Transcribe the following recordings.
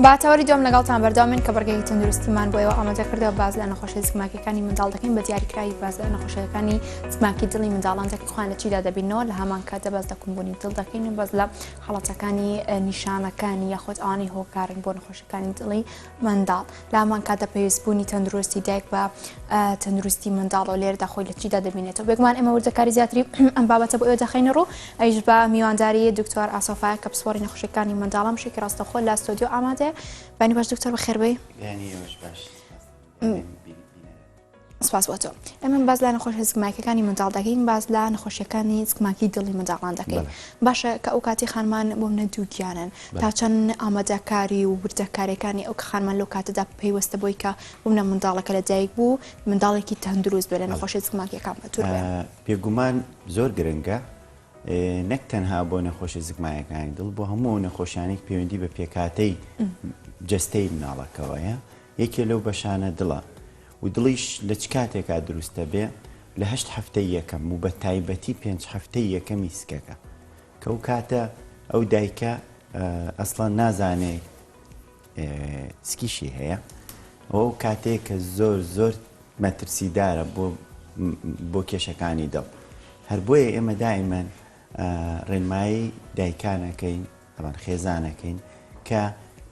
با تەوەری دووەم لەگەڵتان بەردەوامین کە بڕگەی تەندروستیمان بۆ ئێوە ئامادە کردەوە باس لە نەخۆشی زگماکیەکانی منداڵ دەکەین بە دیاریکراوی باس لە نەخۆشیەکانی زگماکی دڵی منداڵان دەکەین خۆیان لە چیدا دەبینەوە لە هەمان کاتدا باس لە کونبوونی دڵ دەکەین و باس لە حاڵەتەکانی نیشانەکانی یاخود ئەوانەی هۆکارن بۆ نەخۆشیەکانی دڵی منداڵ لە هەمان کاتدا پەیوەستبوونی تەندروستی دایک بە تەندروستی منداڵەوە لێرەدا خۆی لە چیدا دەبینێتەوە بێگومان ئێمە وردەکاری زیاتری ئەم بابەتە بۆ ئێوە دەخەینە ڕوو ئەویش بە میوانداری دکتۆر ئاسۆ فایەق کە پسپۆڕی نەخۆشیەکانی منداڵان بەشێکی ڕاستەوخۆ لە ستۆدیۆ ئامادەیە بەیانی باش دکتۆر بەخێربێی بەیانی ئێوەش باش سپاس بۆ تۆ ئێمە باس لە نەخۆشی زگماکیەکانی منداڵ دەکەین باس لە نەخۆشیەکانی زگماکی دڵی منداڵان دەکەین باشە کە ئەو کاتی خانمان بۆ منە دووگیانن تا چەند ئامادەکاری و وردەکاریەکانی ئەو کە خانمان لەو کاتەدا پەیوەستە بۆی کە بۆ منە منداڵەکە لە دایک بوو منداڵێکی تەندروست بێ لە نەخۆشی زگماکیەکان بەدوور بێ. بێگومان زۆر گرنگە نەک تەنها بۆ نەخۆشی زگمایەکانی دڵ بۆ هەموو ئەو نەخۆشیانێک پەیوەندی بە پێکاتەی جەستەی مناڵەکەوەیە یەکێ لەو بەشانە دڵە و دڵیش لە چ کاتێکا دروست دەبێ؟ لە هەشت هەفتەی یەکەم و بە تایبەتی پێنج هەفتەی یەکەمی سکەکە کە ئەو کاتە ئەو دایکە ئەسڵەن نازانێ سکیشی هەیە ئەو کاتەیە کە زۆر زۆر مەترسیدارە بۆ بۆ کێشەکانی دڵ هەر بۆیە ئێمە دائیمەن ڕێنمایی دایکانەکەین تەبعەن خێزانەکەین کە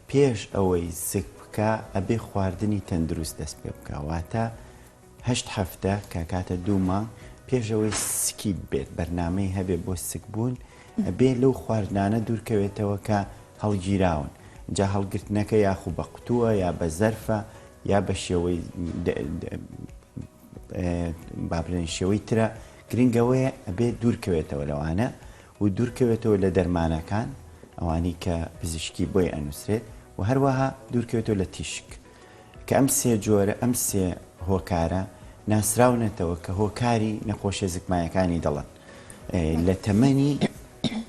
پێش ئەوەی سک بکا ئەبێ خواردنی تەندروست دەست پێ بکا واتە هەشت هەفتە کە کاتە دوو مانگ پێش ئەوەی سکی بێت بەرنامەی هەبێ بۆ سک بوون ئەبێ لەو خواردنانە دوورکەوێتەوە کە هەڵگیراون جا هەڵگرتنەکە یاخو بە قوتووە یا بە زەرفە یا بە شێوەی با بڵێن شێوەی ترە گرنگەوەیە ئەبێ دوورکەوێتەوە لەوانە و دوورکەوێتەوە لە دەرمانەکان ئەوانەی کە پزیشکی بۆی ئەنووسرێت و هەروەها دوورکەوێتەوە لە تیشک کە ئەم سێ جۆرە ئەم سێ هۆکارە ناسراونەتەوە کە هۆکاری نەخۆشیە زکمایەکانی دڵن لە تەمەنی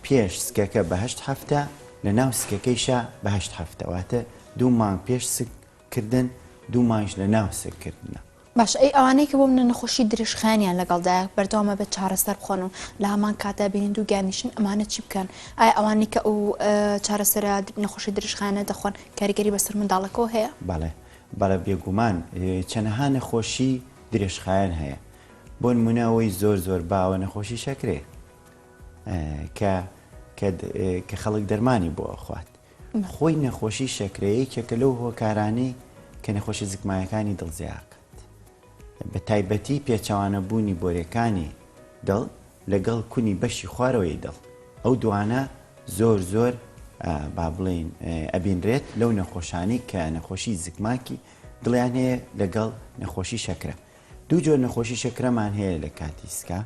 پێش سکەکە بە هەشت هەفتە لە ناو سکەکەیشا بە هەشت هەفتە واتە دوو مانگ پێش سک کردن دوو مانگیش لە ناو سک کردنە. باشە ئەی ئەوانەی کە بۆ منە نەخۆشی درێژخایەنیان لەگەڵدایە بەردەوام ئەبێت چارەسەر بخۆن و لە هەمان کاتدا بینین دووگیانیشن ئەمانە چی بکەن ئایا ئەوانەی کە ئەو چارەسەرە نەخۆشی درێژخایەنە دەخۆن کاریگەری بەسەر منداڵەکەوە هەیە؟ بەڵێ بەڵێ بێگومان چەنەها نەخۆشی درێژخایەن هەیە بۆ نمونە ئەوەی زۆر زۆر باوە نەخۆشی شەکرەیە کە کە خەڵک دەرمانی بۆ ئەخوات خۆی نەخۆشی شەکرە یەکێکە لەو هۆکارانەی کە نەخۆشی زکمایەکانی دڵ زیاکات بە تایبەتی پێچەوانە بوونی بۆرێکانی دڵ لەگەڵ کونی بەشی خوارەوەی دڵ ئەو دوانە زۆر زۆر با بڵین ئەبینرێت لەو نەخۆشانی کە نەخۆشی زکماکی دڵیان هەیە لەگەڵ نەخۆشی شەکرە دوو جۆر نەخۆشی شەکرەمان هەیە لە کاتی سکا،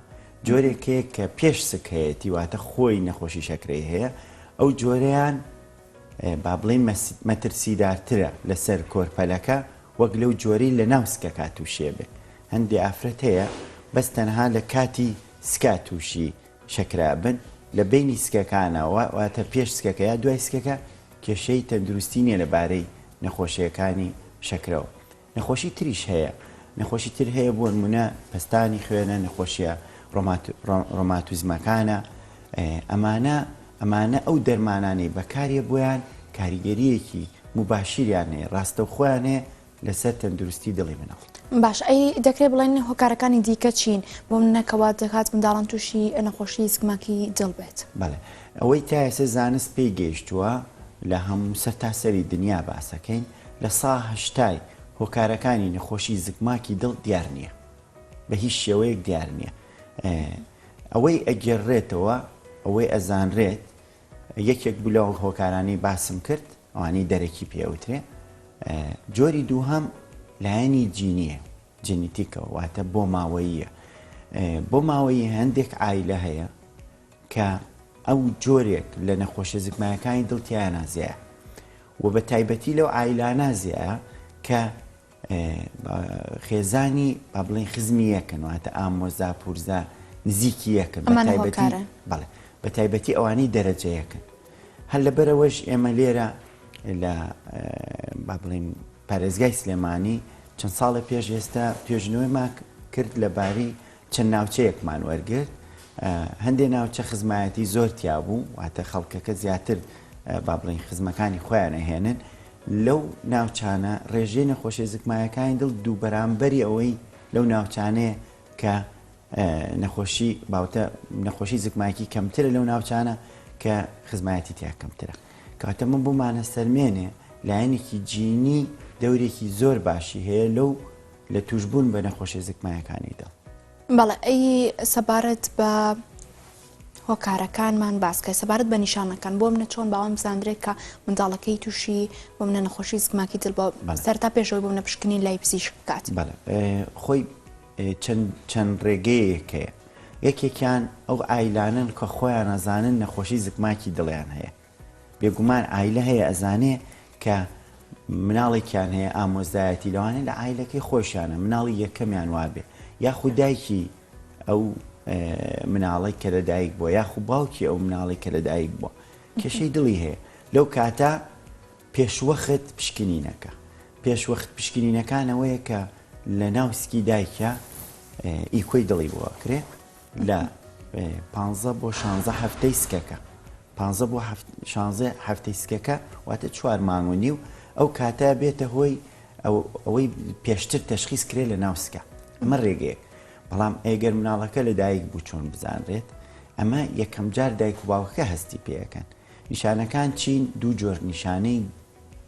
جۆرێک هەیە کە پێش سک هەیەتی واتە خۆی نەخۆشی شەکرەی هەیە، ئەو جۆرەیان با بڵێین مەترسیدارترە لەسەر کۆرپەلەکە وەک لەو جۆرەی لە ناو سکەکا تووشێ بێ. هەندێ ئافرەت هەیە بەس تەنها لە کاتی سکا تووشی شەکرە ئەبن، لە بەینی سکەکانە واتە پێش سکەکە یا دوای سکەکە کێشەی تەندروستی نییە لە بارەی نەخۆشییەکانی شەکرەوە. نەخۆشی تریش هەیە نەخۆشی تر هەیە بۆ نمونە پەستانی خوێنە نەخۆشیە ڕۆماتیزمەکانە ئەمانە ئەمانە ئەو دەرمانانەی بەکاریە بۆیان کاریگەریەکی موباشیریان هەیە ڕاستەوخۆیان هەیە لەسەر تەندروستی دڵی مناڵ. باش ئەی دەکرێت بڵێن هۆکارەکانی دیکە چین بۆ منە کە وا دەکات منداڵان تووشی نەخۆشی زگماکی دڵ بێت؟ بەڵێ ئەوەی تا ئێستا زانست پێی گەیشتووە لە هەموو سەرتاسەری دنیا باسەکەین لە سا هەشتای هۆکارەکانی نەخۆشی زگماکی دڵ دیار نییە بە هیچ شێوەیەک دیار نییە ئەوەی ئەگێڕرێتەوە ئەوەی ئەزانرێت یەکێک بوو لەو هۆکارانەی باسم کرد ئەوانەی دەرەکی پێوترێ جۆری دووهەم لایەنی جینیە جنیتیکەوە واتە بۆ ماوەییە بۆ ماوەیی هەندێک عیلە هەیە کە ئەو جۆرێک لە نەخۆشیە زگمایەکانی دڵ تیایانا زیایە و بە تایبەتی لەو عایلانە زیایە کە خێزانی با بڵێن خزمی یەکەن واتە ئامۆزا پورزا نزیکی یەکەن بە تایبەتی بەڵێ بە تایبەتی ئەوانەی دەرەجە یەکەن هەر لەبەرەوەش ئێمە لێرە لە با بڵێن پارێزگای سلێمانی چەند ساڵێ پێش ئێستا توێژینەوەیمان کرد لەبارەی چەند ناوچەیەکمان وەرگرت، هەندێ ناوچە خزمایەتی زۆر تیا بوو، واتە خەڵکەکە زیاتر با بڵێین خزمەکانی خۆیان ئەهێنن. لەو ناوچانە ڕێژەی نەخۆشیە زکمایەکانی دڵ دووبەرامبەری ئەوەی لەو ناوچانەیە کە نەخۆشی باوتە نەخۆشی زکماکی کەمترە لەو ناوچانە کە خزمایەتی تیا کەمترە. کەواتە من بۆمانە سەلمێنێ لایەنێکی جینی دەورێکی زۆر باشی هەیە لەو لە توشبوون بە نەخۆشیە زکمایەکانی دڵ. بەڵێ ئەی سەبارەت بە هۆکارەکانمان باس کە سەبارەت بە نیشانەکان بۆ منە چۆن باوان بزاندرێت کە منداڵەکەی تووشی بۆ منە نەخۆشی زگماکی دڵ بۆ سەرتا پێشەوەی بۆ منە پشکنین لای پزیشک بکات. بەڵێ خۆی چەند چەند ڕێگەیەک هەیە یەکێکیان ئەو عایلانەن کە خۆیان ئەزانن نەخۆشی زگماکی دڵیان هەیە بێگومان عایلە هەیە ئەزانێ کە مناڵێکیان هەیە ئامۆزایەتی لەوانەیە لە عایلەکەی خۆشیانە مناڵی یەکەمیان وابێ یاخود دایکی ئەو مناڵی کە لەدایک بووە یاخو باوکی ئەو مناڵی کە لەدایک بووە کێشەی دڵی هەیە لەو کاتە پێشوەخت پشکنینەکە پێشوەخت پشکنینەکان ئەوەیە کە لە ناو سکی دایکە ئیکۆی دڵی بۆ ئەکرێ لە پانزە بۆ شانزە هەفتەی سکەکە پانزە بۆ شانزە هەفتەی سکەکە واتە چوار مانگ و نیو ئەو کاتە بێتە هۆی ئەوەی پێشتر تەشخیص کرێ لە ناو سکە ئەمە ڕێگەیەک بەڵام ئەگەر مناڵەکە لە دایک بوو چۆن بزانرێت ئەمە یەکەم جار دایک و باوکەکە هەستی پێەکەن نیشانەکان چین دوو جۆر نیشانەی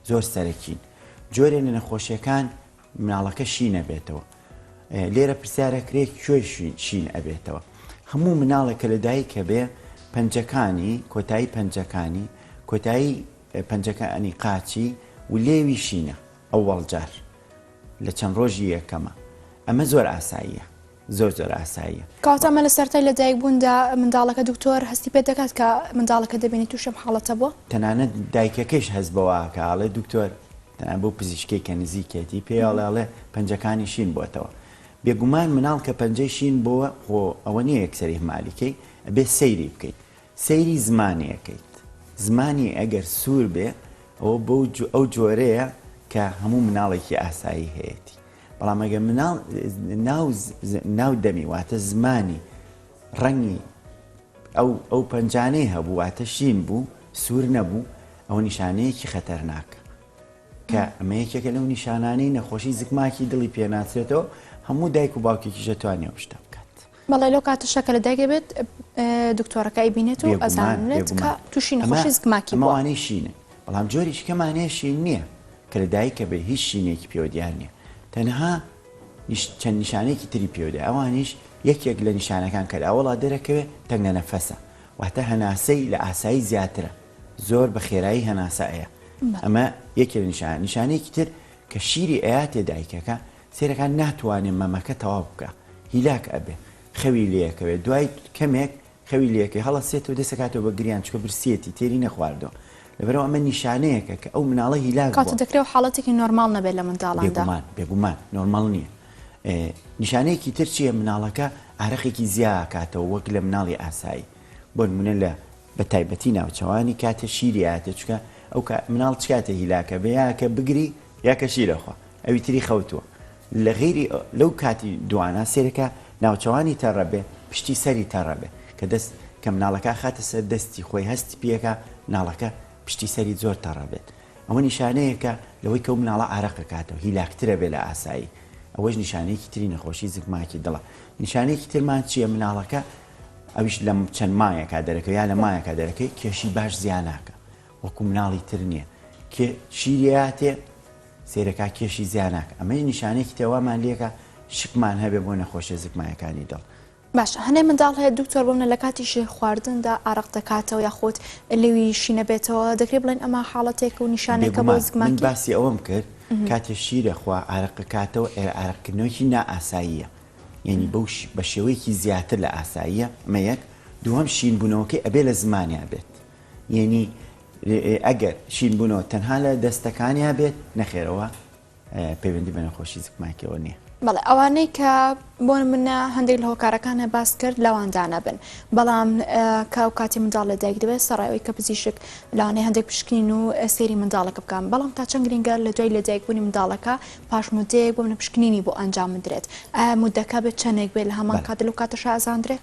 زۆر سەرەکین جۆرێ لە نەخۆشیەکان مناڵەکە شین ئەبێتەوە لێرە پرسیارەکرێ کوێ شین ئەبێتەوە هەموو مناڵێک کە لەدایک هەبێ پەنجەکانی کۆتایی پەنجەکانی کۆتایی پەنجەکانی قاچی و لێوی شینە ئەوەڵ جار لە چەند ڕۆژی یەکەمە ئەمە زۆر ئاساییە زۆر زۆر ئاساییە. کەواتە ئەمە لە سەرەتای لەدایکبووندا منداڵەکە دکتۆر هەستی پێ دەکات کە منداڵەکە دەبینێت تووشی ئەم حاڵەتە بووە؟ تەنانەت دایکەکەیش هەست بەوە ئەکا ئەڵێ دکتۆر تەنانەت بەو پزیشکەی کە نزیکیەتی پێی ئەڵێ ئەڵێ پەنجەکانی شین بۆتەوە. بێگومان مناڵ کە پەنجەی شین بۆوە خۆ ئەوە نییە یەکسەر ئیهمالی کەی ئەبێ سەیری بکەیت. سەیری زمانی ئەکەیت. زمانی ئەگەر سوور بێ ئەوە بەو ئەو جۆرەیە کە هەموو مناڵێکی ئاسایی هەیەتی. بەڵام ئەگەر مناڵ ناو ناو دەمی واتە زمانی ڕەنگی ئەو ئەو پەنجانەی هەبوو واتە شین بوو سوور نەبوو ئەوە نیشانەیەکی خەتەرناکە کە ئەمە یەکێکە لەو نیشانانەی نەخۆشی زکماکی دڵی پێناسرێتەوە هەموو دایک و باوکێکیش دەتوانێت ئەو شتە بکات. بەڵێ لەو کاتەشا کە لەدایک دەبێت دکتۆرەکە ئەیبینێت و ئەزانرێت کە تووشی نەخۆشی زکماکی بووە. ئەمە وانەی شینن بەڵام جۆرێکی کەمان هەیە شین نییە کە لەدایکە بێ هیچ شینێکی پێوە دیار نییە تەنها چەند نیشانەیەکی تری پێوە دیارە ئەوانیش یەکێک لە نیشانەکان کە لە ئەوەڵا دەرەکەوێ تەنگە نەفەسە واتە هەناسەی لە ئاسایی زیاترە زۆر بە خێرایی هەناسە ئەیە ئەمە یەکێ لە نیشانە نیشانەیەکی تر کە شیری ئەیاتێ دایکەکە سەیرەکا ناتوانێ مەمەکە تەواو بکا هیلاک ئەبێ خەوی لێکەوێ دوای کەمێک خەوی لێکەوێ هەڵەسێتەوە دەسەکاتەوە بە گریان چونکە برسیەتی تێری نەخواردووە لەبەرئەوە ئەمە نیشانەیەکە کە ئەو مناڵە هیلاک بووە. کاتە دەکرێ و حاڵەتێکی نۆرماڵ نەبێت لە منداڵاندا. بێگومان بێگومان نۆرماڵ نییە. نیشانەیەکی تر چییە مناڵەکە ئارەقێکی زیا ئەکاتەوە وەک لە مناڵی ئاسایی بۆ نمونە لە بە تایبەتی ناوچەوانی کاتێ شیری ئەیاتێ چونکە ئەو کا مناڵ چ کاتێ هیلاکە بێ یا کە بگری یا کە شیر ئەخوا ئەوی تری خەوتووە لە غەیری لەو کاتی دوانە سێرەکە ناوچەوانی تەڕە بێ پشتی سەری تەڕە بێ کە دەست کە مناڵەکە خاتە سەر دەستی خۆی هەستی پێکا مناڵەکە پشتی سەری زۆر تەڕە بێت ئەوە نیشانەیەکە لەوەی کە ئەو مناڵە ئارەق ئەکاتەوە هیلاکترە بێ لە ئاسایی ئەوەش نیشانەیەکی تری نەخۆشی زگماکی دڵە نیشانەیەکی ترمان چییە مناڵەکە ئەویش لە چەند مانگێکا دەرەکەوێ یا لە مانگێکا دەرەکەوێ کێشی باش زیا ناکا وەکو مناڵی تر نییە کێ شیری ئەیاتێ سەیرەکا کێشی زیا ناکا ئەمەش نیشانەیەکی تر وامان لێکا شکمان هەبێ بۆ نەخۆشیە زگمایەکانی دڵ. باشە هەنێ منداڵ هەیە دکتۆر بۆ منە لە کاتی شیر خواردندا ئارەق دەکاتەوە یاخود لێوی شینەبێتەوە دەکرێ بڵێن ئەمە حاڵەتێک و نیشانێکە بۆ بێگومان من زگماکی؟ باسی ئەوەم کرد کاتێ شیرەخوا ئارەقەکاتەوە ئێرە ئارەقکردنەوەیەکی نائاساییە یانی بەو بە شێوەیەکی زیاتر لە ئاساییە ئەمە یەک دووەم شین بوونەوەکەی ئەبێ لە زمانیا بێت یعنی ئەگەر شین بوونەوە تەنها لە دەستەکانیا بێت نەخێرەوە پەیوەندی بە نەخۆشی زکماکیەوە نییە. بەڵێ ئەوانەی کە بۆ نمونە هەندێک لە هۆکارەکانە باس کرد لەواندا نەبن بەڵام کە ئەو کاتی منداڵ لە دایک دەبێت سەڕای ئەوەی کە پزیشک لەوانەیە هەندێک پشکنین و سەیری منداڵەکە بکەم بەڵام تا چەند گرنگە لە دوای لەدایکبوونی منداڵەکە پاش مودەیەک بۆ منە پشکنینی بۆ ئەنجام بدرێت ئایا مودەکە بێت چەندێک بێت لە هەمان کات لەو کاتەشا ئەزاندرێت؟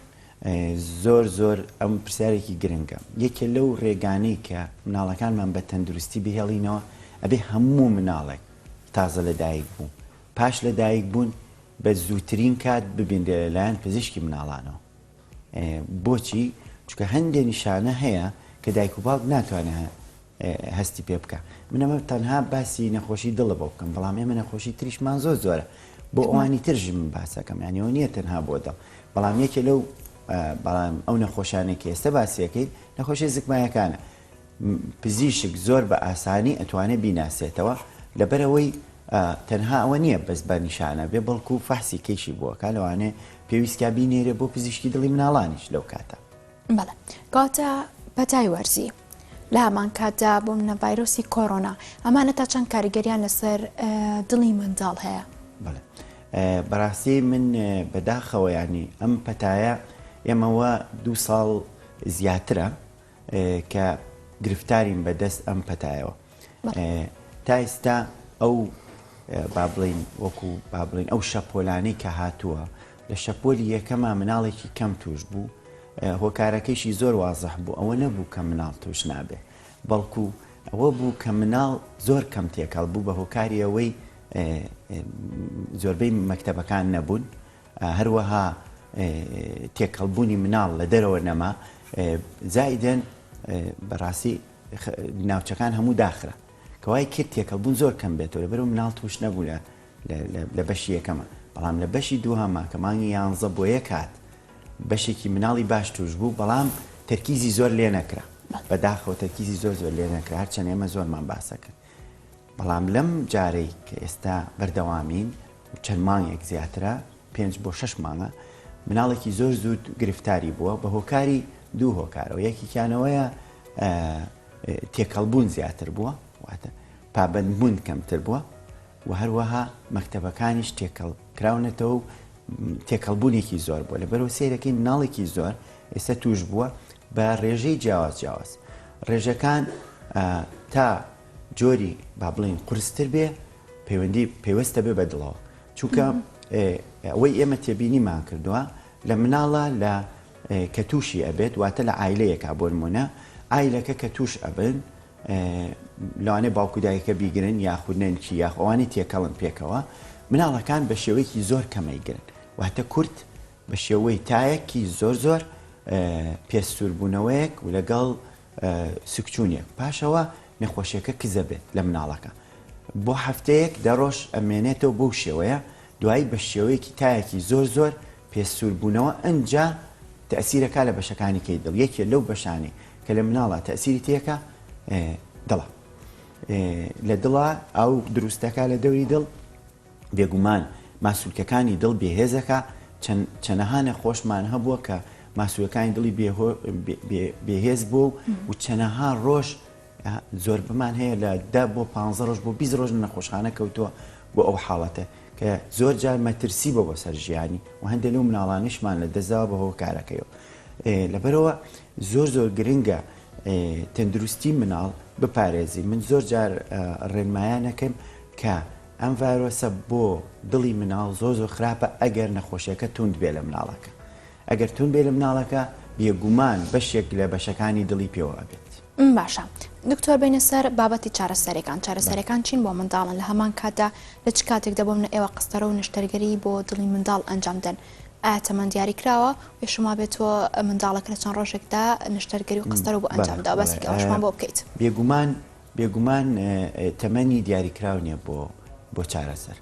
زۆر زۆر ئەم پرسیارێکی گرنگە یەکێ لەو ڕێگانەی کە مناڵەکانمان بە تەندروستی بهێڵینەوە. ئەبێ هەموو مناڵێک تازە لەدایک بوو پاش لەدایک بوون بە زووترین کات ببینرێ لەلایەن پزیشکی مناڵانەوە. بۆچی؟ چونکە هەندێ نیشانە هەیە کە دایک و باوک ناتوانێت هەستی پێ بکە. من ئەمە تەنها باسی نەخۆشی دڵە بۆ بکەم بەڵام ئێمە نەخۆشی تریشمان زۆر زۆرە بۆ ئەوانی ترش من باسەکەم یانی ئەوە نییە تەنها بۆ دڵ بەڵام یەکێ لەو بەڵام ئەو نەخۆشانەی کە ئێستا باسیەکەی نەخۆشی زکمایەکانە پزیشک زۆر بە ئاسانی ئەتوانێ بیناسێتەوە لەبەرئەوەی تەنها ئەوە نییە بەس بە نیشانە بێ بەڵکو فەحسی کەیشی بۆکا لەوانەیە پێویستکا بینێرێ بۆ پزیشکی دڵی مناڵانیش لەو کاتە. بەڵێ کەواتە پەتای وەرزی لە هەمان کاتدا بۆ منە ڤایرۆسی کۆرۆنا ئەمانە تا چەند کاریگەریان لەسەر دڵی منداڵ هەیە؟ بەڵێ بەڕاستی من بەداخەوە ینی ئەم پەتایە ئێمەوە دوو ساڵ زیاترە کە گرفتارین بە دەست ئەم پەتایەوە تا ئێستا ئەو با بڵین وەکو با بڵین ئەو شەپۆلانەی کە هاتووە لە شەپۆلی یەکەما مناڵێکی کەم توش بوو هۆکارەکەیشی زۆر وازح بوو ئەوە نەبوو کە مناڵ توش نابێ بەڵکو ئەوە بوو کە مناڵ زۆر کەم تێکەڵ بوو بە هۆکاری ئەوەی زۆربەی مەکتەبەکان نەبوون هەروەها تێکەڵبوونی مناڵ لە دەرەوە نەما، زائیدەن بەڕاستی ناوچەکان هەموو داخرا کە وای کرد تێکەڵبوون زۆر کەم بێتەوە لەبەرئەوە مناڵ تووش نەبوو لە لە بەشی یەکەمە بەڵام لە بەشی دووهەمە کە مانگی یانزە بۆ یەک هات بەشێکی مناڵی باش توش بوو بەڵام تەرکیزی زۆر لێ نەکرا بەداخەوە تەرکیزی زۆر زۆر لێ نەکرا هەرچەند ئێمە زۆرمان باسە کرد بەڵام لەم جارەی کە ئێستا بەردەوامین و چەند مانگێک زیاترە، پێنج بۆ شەش مانگە، مناڵێکی زۆر زوو گرفتاری بووە بە هۆکاری دوو هۆکارەوە، یەکێکیان ئەوەیە تێکەڵبوون زیاتر بووە، واتە پابەندبوون کەمتر بووە و هەروەها مەکتەبەکانیش تێکەڵ کراونەتەوە و تێکەڵبوونێکی زۆر بووە، لەبەرئەوە سەیرەکەی مناڵێکی زۆر ئێستا تووش بووە بە ڕێژەی جیاواز جیاواز، ڕێژەکان تا جۆری با بڵێین قورستر بێ پەیوەندی پەیوەستە بێ بە دڵەوە چونکە ئەوەی ئێمە تێبینیمان کردووە لە مناڵە لە کە تووشی ئەبێت واتە لە عیلەیەکە بۆ نمونە عیلەکە کە توش ئەبن لەوانەیە باوکو دایکە بیگرن یاخود نەنکی یاخ ئەوانی تێکەڵن پێکەوە مناڵەکان بە شێوەیەکی زۆر کەمەیگرن واتە کورت بە شێوەی تایەکی زۆر زۆر پێست سووربوونەوەیەک و لەگەڵ سکچوونێک پاشەوە نەخۆشیەکە کزە بێت لە مناڵەکە بۆ هەفتەیەک دە ڕۆژ ئەمێنێتەوە بەو شێوەیە دوایی بە شێوەیەکی تایەکی زۆر زۆر پێست سووربوونەوە ئەنجا تەئسیرەکا لە بەشەکانی کەی دڵ یەکێ لەو بەشانەی کە لە مناڵا تەئسیری تێکا دڵە لە دڵا ئاو دروستەکە لە دەوری دڵ بێگومان ماسولکەکانی دڵ بێهێزەکا، چەنەها نەخۆشمان هەبووە کە ماسولەکانی دڵی بێهێز بووە و چەنەها ڕۆژ زۆربەمان هەیە لە دە بۆ پ ڕۆژ بۆ 20 ڕۆژ نەخۆشخانە کەوتووە بۆ ئەو حاڵەتە کە زۆر جار مەترسی بۆ بۆ سەر ژیانی و هەندێک لەو مناڵانیشمان لە دەستداوە بە هۆکارەکەیەوە لەبەرەوە زۆر زۆر گرنگە تەندروستی مناڵ بپارێزی من زۆر جار ڕێنمایانەکەم کە ئەم ڤایرۆسە بۆ دڵی مناڵ زۆر زۆر خراپە ئەگەر نەخۆشیەکە توند بێ لە مناڵەکە ئەگەر توند بێ لە مناڵەکە بێگومان بەشێک لە بەشەکانی دڵی پێوە ئەبێت. باشە دکتۆر بینە سەر بابەتی چارەسەرەکان چارەسەرەکان چین بۆ منداڵن لە هەمان کاتدا لە چ کاتێکدا بۆ منە ئێوە قستەرە و نەشتەرگەری بۆ دڵی منداڵ ئەنجام دەن ئایا تەمەن دیاری کراوە پێشم وابێت تۆ منداڵەکە لە چەند ڕۆژێکدا نەشتەرگەری و قستەرە بۆ ئەنجام دا باسێکی ئەوەشمان بۆ بکەیت. بێگومان بێگومان تەمەنی دیاریکراو نیە بۆ بۆ چارەسەر.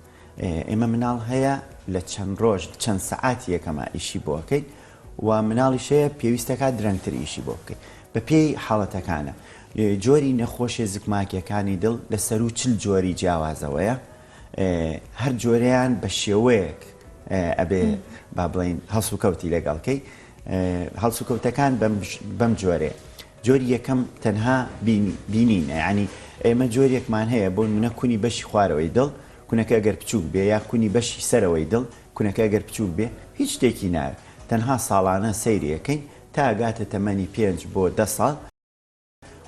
ئێمە مناڵ هەیە لە چەند ڕۆژ چەند سەعات یەکەما ئیشی بۆ ئەکەین و مناڵیش هەیە پێویستەکات درەنگتر ئیشی بۆ بکەیت بە پێی حاڵەتەکانە. جۆری نەخۆشیە زکماکیەکانی دڵ لە سەروو 40 جۆری جیاوازەوەیە هەر جۆرەیان بە شێوەیەک ئەبێ با بڵین هەڵسوکەوتی لەگەڵکەی هەڵسوکەوتەکان بەم جۆرەیە جۆری یەکەم تەنها بینینە یانی ئێمە جۆریەکمان هەیە بۆ نمونە کونی بەشی خوارەوەی دڵ کونەکە ئەگەر بچوک بێ یا کونی بەشی سەرەوەی دڵ کونەکە ئەگەر بچوک بێ هیچ شتێکی ناوێ تەنها ساڵانە سەیری ئەکەین تا ئەگاتە تەمەنی پێنج بۆ دە ساڵ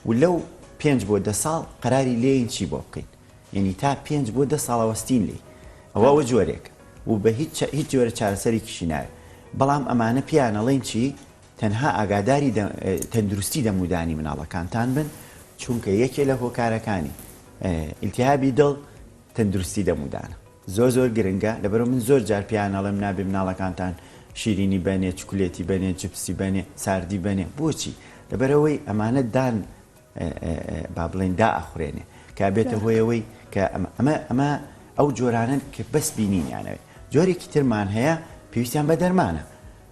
و لەو پێنج بۆ دە ساڵ قەراری لێین چی بۆ بکەین یعنی تا پێنج بۆ دە ساڵ ئەوەستین لێی ئەوە ئەوە جۆرێک و بە هیچ هیچ جۆرە چارەسەرێکیشی ناوێ بەڵام ئەمانە پێیان ئەڵێن چی تەنها ئاگاداری تەندروستی دەمودانی مناڵەکانتان بن، چونکە یەکێ لە هۆکارەکانی. ئیلتیهابی دڵ تەندروستی دەمودانە زۆر زۆر گرنگە لەبەرئەوە من زۆر جار پێیان ئەڵێم نابێ مناڵەکانتان شیرینی بەنێ چوکلێتی بەنێ جپسی بەنێ ساردی بەنێ بۆچی لەبەرئەوەی ئەمانە دان با بڵێن دا ئەخورێنێ کە بێتە هۆیەوەی کە ئەمە ئەمە ئەو جۆرانن کە بەس بینینیانەوێت جۆرێکی ترمان هەیە پێویستیان بە دەرمانە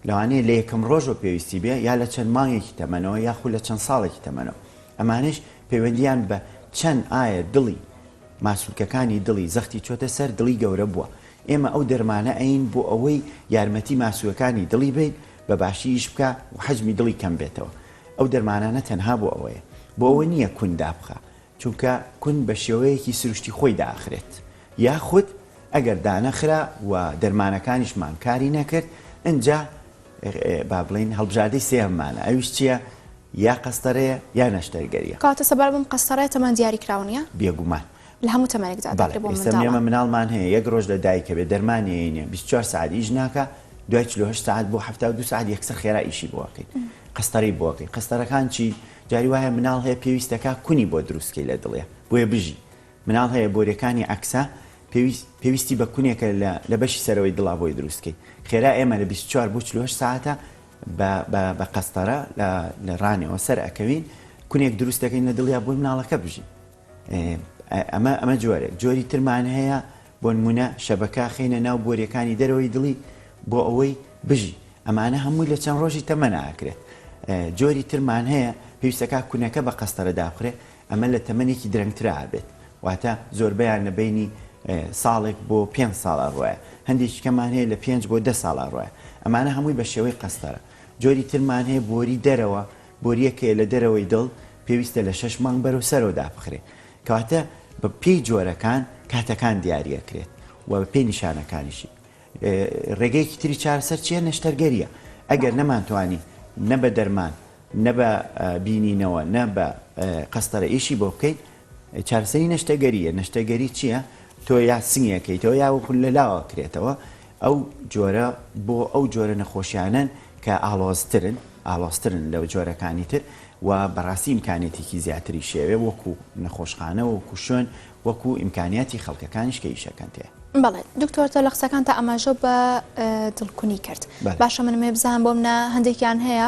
لەوانەیە لە یەکەم ڕۆژەوە پێویستی بێ یا لە چەند مانگێکی تەمەنەوە یاخود لە چەند ساڵێکی تەمەنەوە ئەمانەش پەیوەندیان بە چەند ئایا دڵی ماسولکەکانی دڵی زەختی چۆتە سەر دڵی گەورە بووە ئێمە ئەو دەرمانە ئەین بۆ ئەوەی یارمەتی ماسولکەکانی دڵی بین بە باشی ئیش بکا و حەجمی دڵی کەم بێتەوە ئەو دەرمانانە تەنها بۆ ئەوەیە بۆ ئەوە نییە کون دابخا چونکە کون بە شێوەیەکی سروشتی خۆی داخرێت یاخود ئەگەر دانەخرا و دەرمانەکانیشمان کاری نەکرد ئنجا با بڵێین هەڵبژاردەی سێهەممانە ئەویش چییە؟ یا قەستەرەیە یا نەشتەرگەریە. کەواتە سەبارەت بەم قەستەرەیە تەمەن دیاری کراو نییە؟ بێگومان. لە هەموو تەمەنێکدا بەڵێ دەکرێت بۆ ئێستا منداڵان؟ ئێمە مناڵمان هەیە یەک ڕۆژ لە دایکە بێ دەرمانی ئەینێ 24 سەعات ئیش ناکا دوای 48 سەعات بۆ 72 سەعات یەکسەر خێرا ئیشی بۆ ئەکەین قەستەرەی بۆ ئەکەین قەستەرەکان چین جاری وایە مناڵ هەیە پێویستەکا کونی بۆ دروست کەی لە دڵێ بۆیە بژی مناڵ هەیە بۆریەکانی عەکسە پێویست پێویستی بە کونێکە لە لە بەشی سەرەوەی دڵا بۆی دروست کەی خێرا ئێمە لە 24 بۆ 48 سەعاتە بە بە بە قەستەرە لە لە ڕانەوە سەر ئەکەوین کونێک دروست دەکەین لە دڵیا بۆی مناڵەکە بژی ئەمە ئەمە جۆرێک جۆری ترمان هەیە بۆ نمونە شەبەکە خینە ناو بۆریەکانی دەرەوەی دڵی بۆ ئەوەی بژی ئەمانە هەمووی لە چەند ڕۆژی تەمەنا ئەکرێت جۆری ترمان هەیە پێویستەکە کونەکە بە قەستەرە دابخرێ ئەمە لە تەمەنێکی درەنگترا ئەبێت واتە زۆربەیان لە بەینی ساڵێک بۆ پێنج ساڵ ئەڕوایە هەندێکی کەمان هەیە لە پێنج بۆ دە ساڵ ئەڕوایە ئەمانە هەمووی بە شێوەی قەستەرە جۆری ترمان هەیە بۆری دەرەوە بۆریەک هەیە لە دەرەوەی دڵ پێویستە لە شەش مانگ بەرەو سەرەوە دابخرێ کەواتە بە پێی جۆرەکان کاتەکان دیاری ئەکرێت و بە پێی نیشانەکانیشی ڕێگەیەکی تری چارەسەر چییە؟ نەشتەرگەرییە. ئەگەر نەمانتوانی نە بە دەرمان، نە بە بینینەوە، نە بە قەستەرە ئیشی بۆ بکەین، چارەسەری نەشتەگەرییە. نەشتەگەری چییە؟ تۆ یا سنگێکەیتەوە یا وەکو لە لاوە کرێتەوە. ئەو جۆرە بۆ ئەو جۆرە نەخۆشیانەن کە ئاڵۆزترن، ئاڵۆزترن لە جۆرەکانی تر و بەڕاستی ئیمکانیەتێکی زیاتریش ئەوێ وەکو نەخۆشخانە، وەکو شوێن، وەکو ئیمکانیاتی خەڵکەکانیش کە ئیشەکەن تێ. بەڵێ دکتۆر تۆ لە قسەکانتا ئاماژەو بە دڵکونی کرد باشە من ئەمەوێ بزانم بۆ منە هەندێکیان هەیە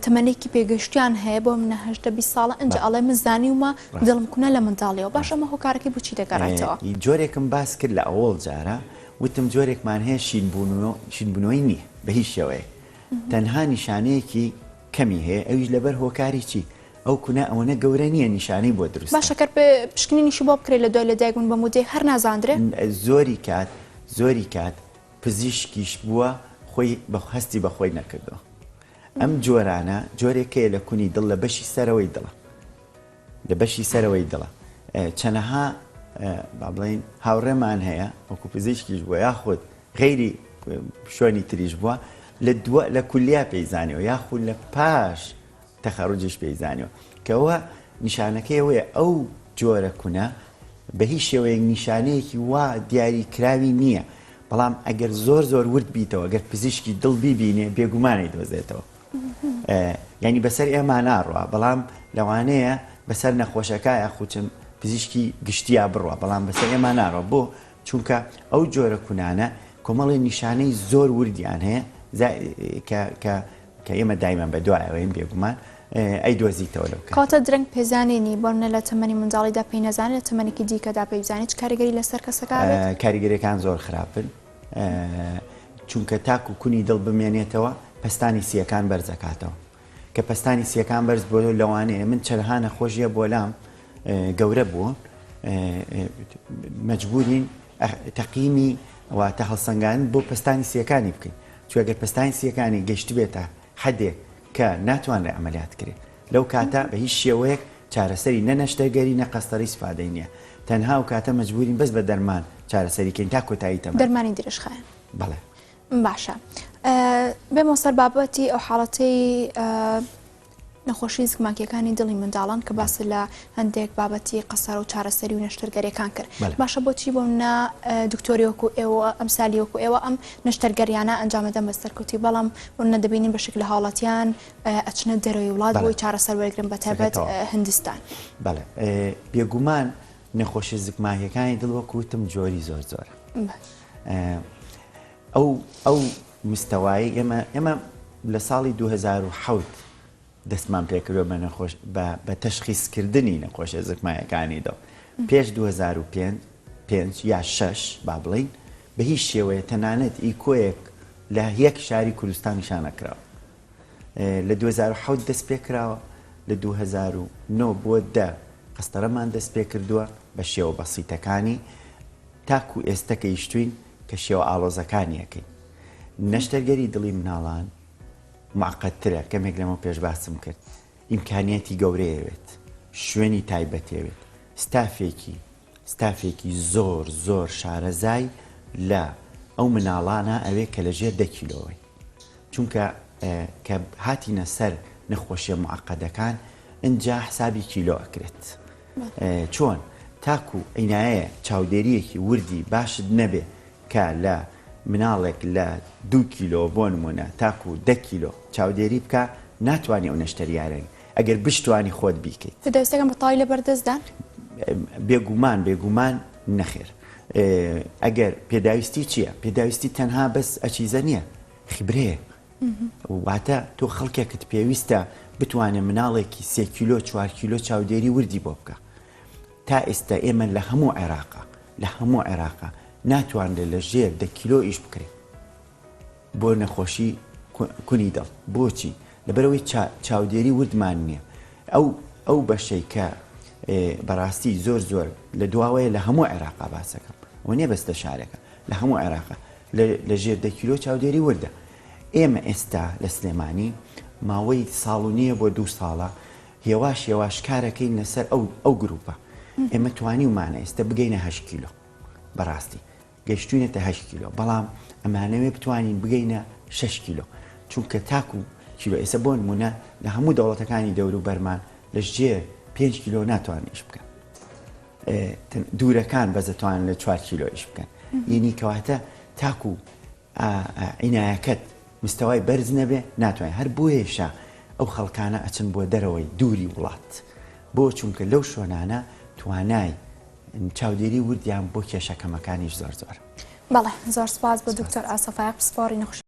تەمەنێکی پێگەشتیان هەیە بۆ منە هەژدە 20 ساڵە ئینجا ئەڵێ من زانیومە دڵم کونە لە منداڵیەوە باشە ئەمە هۆکارەکەی بۆچی دەگەڕێتەوە؟ جۆرێکم باس کرد لە ئەوەڵ جارە وتم جۆرێکمان هەیە شینبوونەوەی نییە بە هیچ شێوەیەک تەنها نیشانەیەکی کەمی هەیە ئەویش لەبەر هۆکاری چی ئەو کونە ئەوەنە گەورە نییە نیشانەی بۆ دروست باشە کەر پشکنینیشی بۆ بکرێت لە دوای لەدایک بوون بە مودەی هەر نازاندرێ؟ زۆری کات زۆری کات پزیشکیش بووە خۆی بە هەستی بە خۆی نەکردووە ئەم جۆرانە جۆرێکەیە لە کونی دڵ لە بەشی سەرەوەی دڵە لە بەشی سەرەوەی دڵە چەنەها با بڵین هاوڕێمان هەیە وەکو پزیشکیش بووە یاخود غەیری شوێنی تریش بووە لە دووە لە کولیا پێی زانیەوە یاخود لە پاش تەخەروجیش پێی زانیوە کەوە نیشانەکەی ئەوەیە ئەو جۆرە کونە بە هیچ شێوەیەک نیشانەیەکی وا دیاری کراوی نییە بەڵام ئەگەر زۆر زۆر ورد بیتەوە گەر پزیشکی دڵ بیبینێ بێگومانی دۆزێتەوە ینی بەسەر ئێمە ناڕوە بەڵام لەوانەیە بەسەر نەخۆشەکە یاخوچم پزیشکی گشتیا بڕوە بەڵام بەسەر ئێمە ناڕۆ بۆ چونکە ئەو جۆرە کونانە کۆمەڵی نیشانەی زۆر وردیان هەیە کە کە ئێمە دایمەن بە دوایەوەین بێگومان ئەیدۆزیتەوە لەو کاتە. کەواتە درەنگ پێزانینی، بۆ نمونە لە تەمەنی منداڵیدا پێی نەزانێت لە تەمەنێکی دیکەدا پێی بزانێت چ کاریگەری لەسەر کەسەکە ئەبێت؟ کاریگەریەکان زۆر خراپن چونکە تاکو کونی دڵ بمێنێتەوە پەستانی سییەکان بەرزەکاتەوە کە پەستانی سییەکان بەرز بۆ لەوانەیە من چەندها نەخۆشیە بۆ لام گەورە بووە مەجبورین تەقیمی واتە هەڵسەنگاندن بۆ پەستانی سییەکانی بکەین چونکە گەر پەستانی سییەکانی گەیشتبێتە حەدێک کە ناتوانرێت عەمەلیات کرێت لەو کاتە بە هیچ شێوەیەک چارەسەری نە نەشتەرگەری نە قەستەری ئیسفادەی نییە تەنها ئەو کاتە مەجبورین بەس بە دەرمان چارەسەری کەین تا کۆتایی تەمەن. دەرمانی درێژخایەن. بەڵێ. باشە بێمەوە سەر بابەتی ئەو حاڵەتەی نەخۆشی زگماکیەکانی دڵی منداڵان کە باست لە هەندێک بابەتی قەسارە و چارەسەری و نەشتەرگەریەکان کرد باشە بۆچی بۆ منە دکتۆری وەکو ئێوە ئەمسالی وەکو ئێوە ئەم نەشتەرگەریانە ئەنجامەدەن بە سەرکەوتی بەڵام بۆ منە دەبینین بەشێک لە هاوڵاتیان ئەچنە دەرەوەی وڵات بۆی چارەسەر وەرگرن بە تایبەت هندستان. بەڵێ بێگومان. نەخۆشیە زگماکیەکانی دڵ وەکو وتم جۆری زۆر زۆرە. ئەو ئەو مستەوایەی ئێمە ئێمە لە ساڵی 2007 دەستمان پێکردوە بە نەخۆش بە بە تەشخیسکردنی نەخۆشیە زگمایەکانی دڵ پێش 2005 پێنج یا شەش با بڵین بە هیچ شێوەیە تەنانەت ئیکۆیەک لە یەک شاری کوردستان نیشان نەکراوە لە 2007 دەست پێکراوە لە 2009 بۆ دە قەستەرەمان دەست پێکردووە بە شێوە بەسیتەکانی تاکو ئێستە گەیشتوین کە شێوە ئاڵۆزەکانی ئەکەین. نەشتەرگەری دڵی مناڵان معقدترە، کەمێک لەمەو پێش باسم کرد، ئیمکانیاتی گەورەی ئەوێت، شوێنی تایبەتی ئەوێت، ستافێکی ستافێکی زۆر زۆر شارەزای لە ئەو مناڵانە ئەوێ کە لە ژێر دە کیلۆوەی. چونکە کە هاتینە سەر نەخۆشیە معقدەکان ئنجا حسابی کیلۆ ئەکرێت. چۆن تاکو عینایە چاودێریەکی وردی باشت نەبێ کە لە مناڵێک لە دوو کیلۆ بۆ نمونە تاکو دە کیلۆ چاودێری بکا ناتوانی ئەو نەشتەریارەی ئەگەر بشتوانی خۆت بیکەیت. پێداویستیەکان بە تەواوی لەبەردەستدان؟ بێگومان بێگومان نەخێر ئەگەر پێداویستی چیە؟ پێداویستی تەنها بەس ئەچیزە نیە خیبرەیە واتە تۆ خەڵکێکت پێویستە بتوانێت مناڵێکی سێ کیلۆ چوار کیلۆ چاودێری وردی بۆ بکە تا ئێستا ئێمە لە هەموو عێراقا لە هەموو عێراقا ناتوانرێت لە ژێر دە کیلۆ ئیش بکرێت بۆ نەخۆشی کونی دڵ بۆچی لەبەرەوەی چاودێری وردمان نییە ئەو ئەو بەشەی کە بەڕاستی زۆر زۆر لە دواوەیە لە هەموو عێراقا باسەکەم ئەوە نییە بەس لە شارەکە لە هەموو عێراقا لە ژێر دە کیلۆ چاودێری وردە. ئێمە ئێستا لە سلێمانی ماوەی ساڵ و نییە بۆ دوو ساڵە هێواش هێواش کارەکەین لەسەر ئەو ئەو گروپە. ئێمە توانیومانە ئێستا بگەینە هەشت کیلۆ. بەڕاستی گەیشتوینەتە هەشت کیلۆ بەڵام ئەمانەوێ بتوانین بگەینە شەش کیلۆ چونکە تاکو کیلۆ ئێستا بۆ نمونە لە هەموو دەوڵەتەکانی دەوروبەرمان لە ژێر پێنج کیلۆ ناتوانن ئیش بکەن. دوورەکان بەس دەتوانن لە چوار کیلۆ ئیش بکەن یعنی کەواتە تاکو عینایەکەت مستەوای بەرز نەبێ ناتوانین هەر بۆیەشە ئەو خەڵکانە ئەچن بۆ دەرەوەی دووری وڵات بۆ چونکە لەو شۆنانە توانای چاودێری وردیان بۆ کێشە کەمەکانیش زۆر زۆر بەڵێ زۆر سپاس بۆ دکتۆر ئاسۆ فایەق پسپۆڕی نەخۆشی.